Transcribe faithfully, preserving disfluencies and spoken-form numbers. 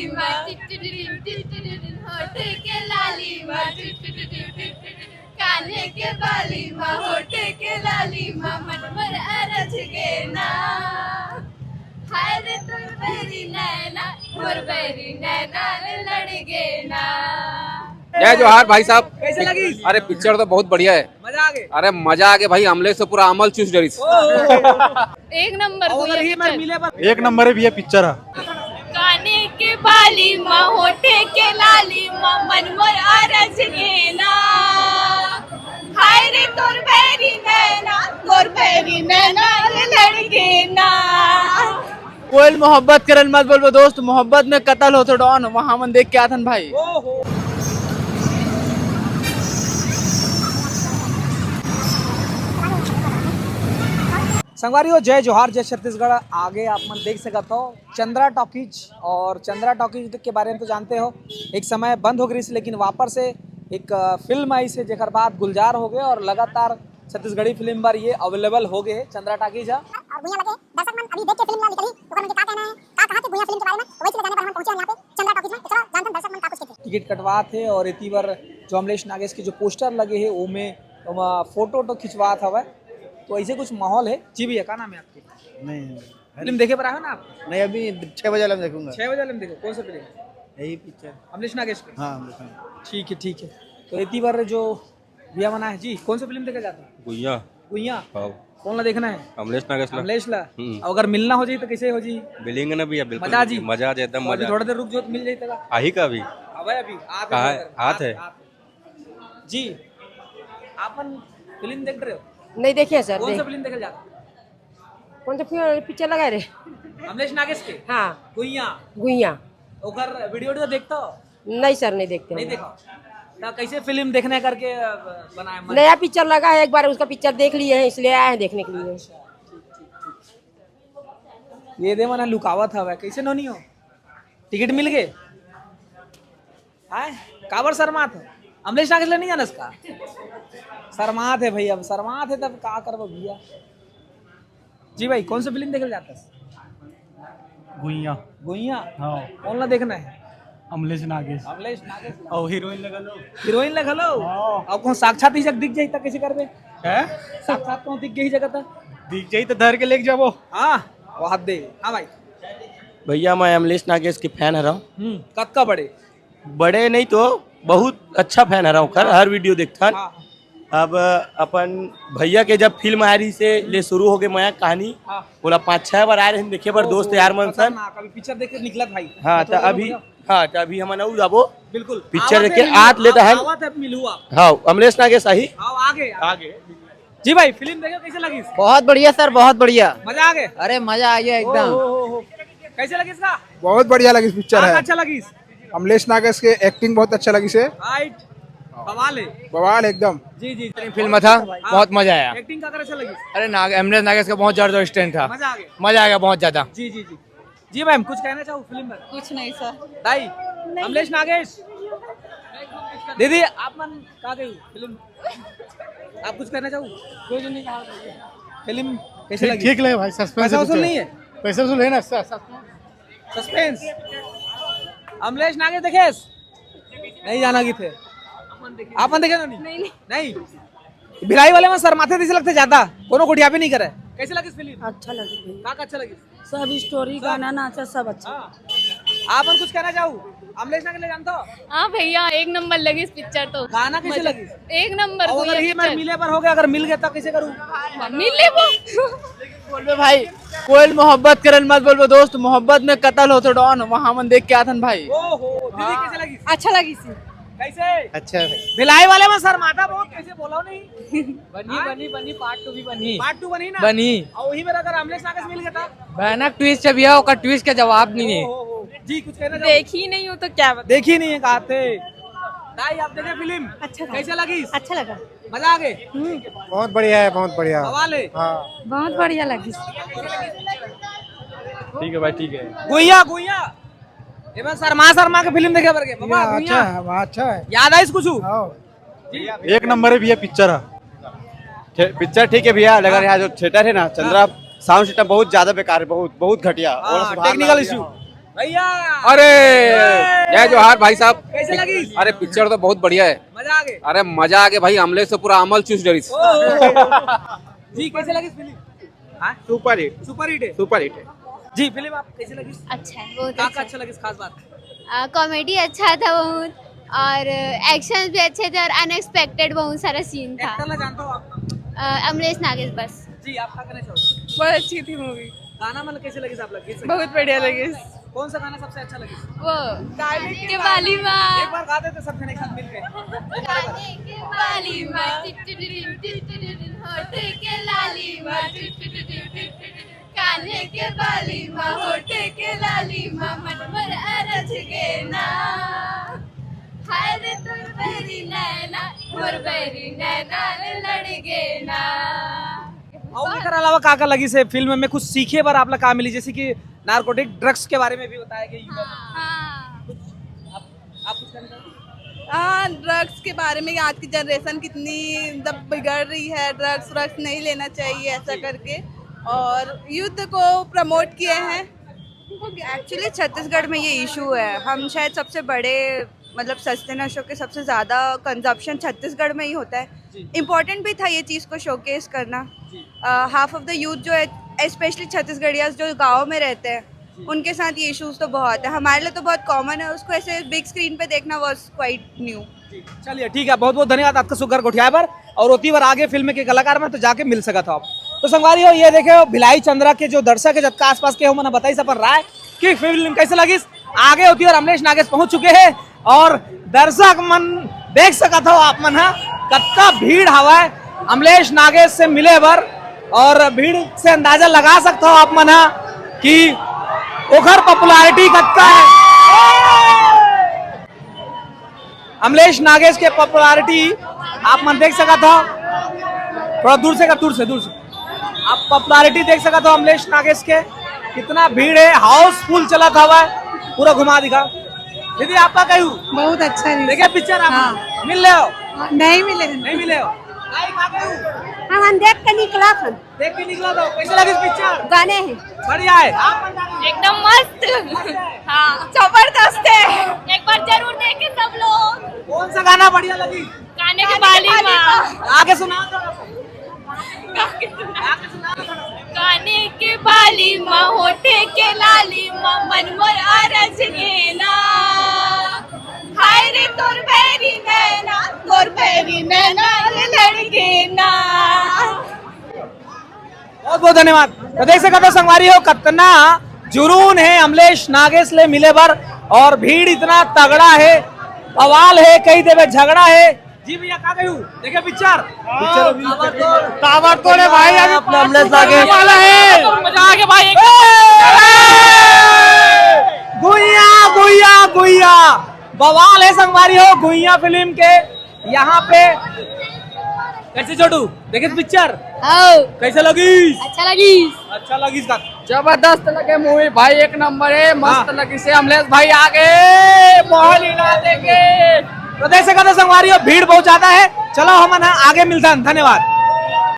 मा टिटटिटिन, टिटटिटिन, होठे के लाली मा टिटटिटिन, टिटटिटिन, काने के बाली मा, होठे के लाली मा, मन मोर अरझ गे ना। हाय रे तोर बैरी नैना, मोर बैरी नैना ले लड़ गे ना। जय जोहार भाई साहब। कैसे लगी? अरे पिक्चर तो बहुत बढ़िया है। मजा आ गए? अरे मजा आ गया भाई, अमलेश तो पूरा अमल चूस डरिस। ओहो। एक नंबर और अगर ये मैं मिले पर एक नंबर है भैया पिक्चर है। काने के बाली मा, होठे के लाली मा, मन मोर अरझ गे ना। हाय रे तोर बैरी नैना, तोर बैरी नैना ले लड़ गे ना। कोयल मोहब्बत करन मत बोलबो दोस्त, मोहब्बत में कत्ल होथे डॉन, वहाँ मन देख के आथन भाई। ओहो। संगवारी हो, जय जोहार, जय छत्तीसगढ़। आगे आप मन देख सकत हो चंद्रा टॉकीज, और चंद्रा टॉकीज के बारे में तो जानते हो, एक समय बंद हो गई, लेकिन वापस से एक, अ, फिल्म आई से, जेकर बाद गुलजार हो गए और लगातार छत्तीसगढ़ी फिल्म बर ये अवेलेबल हो गए हे चंद्रा टॉकीज ह। और भुइयां लगे दर्शक मन अभी देख के फिल्म ला निकली, ओकर मन के का कहना है, का कहा थे भुइयां फिल्म के बारे में, तो वही चीज जाने बर हमन पहुंचे हन यहाँ पे चंद्रा टॉकीज में। चलो जानते हैं दर्शक मन का कुछ कहते हैं। टिकट कटवात हे और एती बर जो अमलेश नागेश के जो पोस्टर लगे हे, ओमे ओमा फोटो वोटो खिंचवात हवय, तो ऐसे कुछ माहौल है। जी भैया, का नाम है आपके? नहीं, फिल्म देखे बर आए हो ना आप? नहीं, अभी छह बजे वाला में देखूंगा। छह बजे वाले में देखो, कौन सा फिल्म? यही पिक्चर। अमलेश नागेश के? हाँ, हम देखूंगा। ठीक है, ठीक है। तो एती बर जो भैया मन आए जी, कौन सा फिल्म देखे जाते हैं? गुइया। गुइया? हाँ। कौन ला देखना है? अमलेश नागेश ला। अमलेश ला? हम्म। अउ अगर मिलना हो जाए तो कैसे हो जी? मिलेंगे ना भैया, बिल्कुल मजा आ जी? मिलेंगे। मजा आ जाए, एकदम तो अभी मजा। थोड़ा देर रुक जाओ तो मिल जाए तक। आही का अभी? अबे अभी, आप कहाँ इधर, है? हाथ आप, है। आप। जी, आप मन फिल्म देख रहे हो? नहीं देखे हैं सर, कौन सा देख- फिल्म देखे जाते हैं? कौन सा फिल्म, पिक्चर लगा रहे? अमलेश नागेश के? हाँ। गुइया। गुइया। ओकर वीडियो, वीडियो देखता हो? नहीं सर, नहीं देखते नहीं हैं। देखा? तो कैसे फिल्म देखने करके, अ, बनाए मन? नया पिक्चर लगा है, एक बार उसका पिक्चर देख लिए हैं, इसलिए आए हैं देखने के लिए। अच्छा, ठीक, ठीक, ठीक। ये दे मना लुकावत हवे, कैसे नोनी हो? टिकट मिल गए? आय, काबर शर्मात हो? अमलेश नागेश ले नहीं जानस का? शर्मात है भैया, अब शर्मात है तब का करबो भैया? जी भाई, कौन सा फिल्म देखे जाता है? गुइया। गुइया? हाँ। कौन ला देखना है? अमलेश नागेश। अमलेश नागेश। और हीरोइन लगा लो। हीरोइन लगा लो? हाँ। अब कौन साक्षात ही जग दिख जाए तो कैसे करबे? हैं? साक्षात कौन दिख गई जगह तक? दिख जाई तो धर के लेके जाबो। हाँ, वहाँ दे। हाँ भाई। भैया, मैं अमलेश नागेश के फैन हरव। हम्म, कतका बड़े? बड़े नहीं तो बहुत अच्छा फैन हरव ओकर, हाँ। हर वीडियो देखथन। हाँ। अब अपन भैया के जब फिल्म आ रही से ले शुरू हो गए मया कहानी, हाँ। बोला पाँच छह बार आ रहे हैं देखे बर ओहो, दोस्त यार मन सन। खतरनाक, अभी पिक्चर देख के निकलत भाई। हाँ, तो थोड़ा अभी, बोलो। हाँ, तो अभी हमन अउ जाबो। बिल्कुल। पिक्चर आवत देख के है, आत लेता आव-, है। आवत है, मिलू आप। हाँ, अमलेश नागेश आही। आओ, आगे, आगे। आगे। जी भाई, फिल्म देखे कैसे लगी? बहुत बढ़िया सर, बहुत बढ़िया। मजा आ गया? अरे मजा आ गया एकदम। ओ, हो, हो, हो। कैसे लगी इसका? बहुत बढ़िया लगी पिक्चर कहाँ है। अच्छा लगी? अमलेश नागेश के एक्टिंग बहुत अच्छा लगी से। राइट। बवाल है। बवाल एकदम। जी, जी, जी। फिल्म था, हाँ। बहुत मजा आया। एक्टिंग का अच्छा लगी? अरे नाग-, अमलेश नागेश का बहुत जबरदस्त स्टैंड था। मजा आ गया। मजा आ गया बहुत ज्यादा। जी, जी, जी। जी मैम, कुछ कहना चाहो फिल्म पर? कुछ नहीं सर। दाई, नहीं। अमलेश नागेश। दीदी, आप मन का गई फिल्म? आप कुछ कहना चाहो? कुछ नहीं कहा। फिल्म कैसे ठीक, लगी? ठीक लगे भाई, सस्पेंस पैसा है वसूल पीछे। नहीं है? पैसा वसूल है ना, स-, सस्पेंस। सस्पेंस। अमलेश नागेश देखेस? नहीं जाना की थे। आप मन देखे ना नहीं? नहीं। नहीं। भिलाई वाले में शर्माते जैसे लगते ज्यादा, कोनो गोठियाबे नहीं करे। कैसे लगी फिल्म? अच्छा लगी भैया। का, का अच्छा लगी? सब स्टोरी, सब? गाना, नाचा, सब अच्छा। हाँ। आप मन कुछ कहना चाहो? अमलेश नागेश ले जानता हो? हाँ भैया, एक नंबर लगी इस पिक्चर तो। गाना कैसे मजा। लगी? एक नंबर और कोई अगर ये मैं पिक्चर। मिले पर हो गया, अगर मिल गया तब कैसे करूँ? मिल ले वो। बोलबे भाई, कोयल मोहब्बत करन मत बोलबो दोस्त, मोहब्बत में कत्ल होथे डॉन, वहाँ मन देख के आथन भाई। ओहो, दीदी कैसे लगी? अच्छा लगी सी। कैसे? अच्छा है। भिलाई वाले में शर्माता बहुत, कैसे बोला नहीं? बनी, हाँ? बनी, बनी, पार्ट टू भी बनी। पार्ट टू बनी ना? बनी। और वही मेरा अगर अमलेश नागेश मिल गया था? भयानक ट्विस्ट है भैया, ओकर ट्विस्ट का जवाब नहीं है। ओ, हो, हो। जी, कुछ कहना चाहो? देखी नहीं हूँ तो क्या बताऊँ? देखी नहीं है, कहा थे। दाई, आप देखे फिल्म? अच्छा था। कैसे लगी? अच्छा लगा। मजा आ गए? हम्म। बहुत बढ़िया है, बहुत बढ़िया। बवाल है? हाँ। बहुत बढ़िया लगी। ठीक है भाई, ठीक है। गुइया, गुइया। एमे शर्मा, शर्मा के फिल्म देखे बर गए। बाबा, या, गुइया। अच्छा है, वहाँ अच्छा है। याद आइस कुछ? हाँ। जी। एक नंबर है भैया, पिक्चर है। थे-, पिक्चर ठीक है भैया, अगर हाँ। यहाँ जो थिएटर है ना, चंद्रा, हाँ। साउंड सिस्टम बहुत ज्यादा बेकार है, बहुत, बहुत घटिया। हाँ, और सुधार टेक्निकल लाना इशू। भैया। अरे, जय जोहार भाई साहब। कैसे लगी? अरे, पिक्चर तो बहुत बढ़िया है। मजा आ गए? अरे, मजा आ गया भाई, अमलेश तो पूरा अमल चूस डरिस। ओहो। जी, कैसे लगी फिल्म? हाँ? Super hit. सुपर हिट है। सुपर हिट है। जी, फिल्म आप कैसे लगी? अच्छा है, बहुत का, का अच्छा। अच्छा लगी, खास बात? कॉमेडी अच्छा था बहुत, और एक्शन भी अच्छे थे और अनएक्सपेक्टेड बहुत सारा सीन था। एक्टर ला जानता हो आप? अ, अमलेश नागेश बस। जी, आप क्या कहना चाहोगे? बहुत अच्छी थी मूवी। गाना मन कैसे लगे आप लोग? गीत संगीत? बहुत बढ़िया लगे। कौन सा गाना सबसे अच्छा लगे? वो काने के बाली माँ। एक बार गा देते सब जने एक साथ मिलके। काने के बाली माँ, टिटरिन, टिटरिन, होठ के लाली माँ, टिटरिन, टिटरिन, काने के बाली माँ, होठ के लाली माँ, मन मोर अरज गे ना। हाय रे तोर बैरी नैना, मोर बैरी नैना ले लड़ गे ना। और एकर अलावा का का लगी से फिल्म में कुछ सीखे बर आप ला का मिली, जैसे कि नारकोटिक ड्रग्स के बारे में भी बताया गया युवा में। हाँ। कुछ आप, आप कुछ कहना चाहोगे? हाँ, ड्रग्स के बारे में कि आज की जनरेशन कितनी, मतलब, बिगड़ रही है, ड्रग्स व्रग्स नहीं लेना चाहिए ऐसा करके, और यूथ को प्रमोट किए हैं। एक्चुअली छत्तीसगढ़ में ये इशू है, हम शायद सबसे बड़े, मतलब, सस्ते नशों के सबसे ज़्यादा कंजप्शन छत्तीसगढ़ में ही होता है। इम्पोर्टेंट भी था ये चीज़ को शोकेस करना। हाफ ऑफ द यूथ जो है, स्पेशली छत्तीसगढ़ियाज जो गाँव में रहते हैं, उनके साथ ये इश्यूज तो बहुत है। हमारे लिए तो बहुत कॉमन है, उसको ऐसे बिग स्क्रीन पे देखना वॉज क्वाइट न्यू। चलिए, ठीक है, बहुत बहुत धन्यवाद आपका सुघर गोठियाए बर। और ओती बर आगे फिल्म के कलाकार मन तो जाके मिल सकत हो आप। तो संगवारी हो, ये देखे हो भिलाई चंद्रा के जो दर्शक है, जतका आसपास के हो, मन बताइस अपन राय कि फिल्म कैसे लगिस। आगे ओती बर अमलेश नागेश पहुंच चुके हैं और दर्शक मन देख सकत हो आप मन ह, कतका भीड़ हवय अमलेश नागेश से मिले बर, और भीड़ से अंदाजा लगा सकत हो आप मन ह कि ओखर पॉपुलैरिटी कतका है। अमलेश नागेश के पॉपुलैरिटी आप मन देख सकत हो, थोड़ा दूर से कर, दूर से, दूर से। आप पॉपुलैरिटी देख सकत हो अमलेश नागेश के, कितना भीड़ है, हाउसफुल चलत हवय, पूरा घुमा दिखा। दीदी, आपका कहू? बहुत अच्छा रही। देखे पिक्चर आप? हाँ। मिल ले हो? हाँ, नहीं मिले हैं। नहीं मिले हो? भाई, का कहू? हम, हम देख के निकला था। देख के निकला था। कैसे लगे पिक्चर? गाने हैं। बढ़िया है। आप मन का कहू? एकदम मस्त। मस्त है। हाँ, जबरदस्त है। एक बार जरूर देखें सब लोग। कौन सा गाना बढ़िया लगी? काने के बाली माँ। आगे सुनाओ तो। काने के बाली माँ, होठे के लाली माँ, मन मोर अरज गे ना। हाय रे तोर बैरी नैना, तोर बैरी नैना ले लड़ गे ना। बहुत बहुत धन्यवाद। तो देख सकत हो संगवारी हो, कतना जुनून है अमलेश नागेश ले मिले बर, और भीड़ इतना तगड़ा है, बवाल है, कही देवे झगड़ा है। जी भैया, का कहू? देखे पिक्चर? पिक्चर अभी ताबड़तोड़ है भाई, अभी अपने अमलेश नागेश वाला है। मजा आ गया भाई। गुइया, गुइया, गुइया, बवाल है संगवारी हो गुइया फिल्म के। यहाँ पे कैसे छोटू, देखे पिक्चर? हाँ। कैसे लगी? अच्छा लगी। अच्छा लगी इसका। जबरदस्त लगे मूवी भाई, एक नंबर है, मस्त हाँ। लगी से अमलेश भाई आगे माहौल हिला देंगे। तो देख सकत हो संगवारी हो, भीड़ बहुत ज्यादा है। चलो हमन ह आगे मिलथन, धन्यवाद।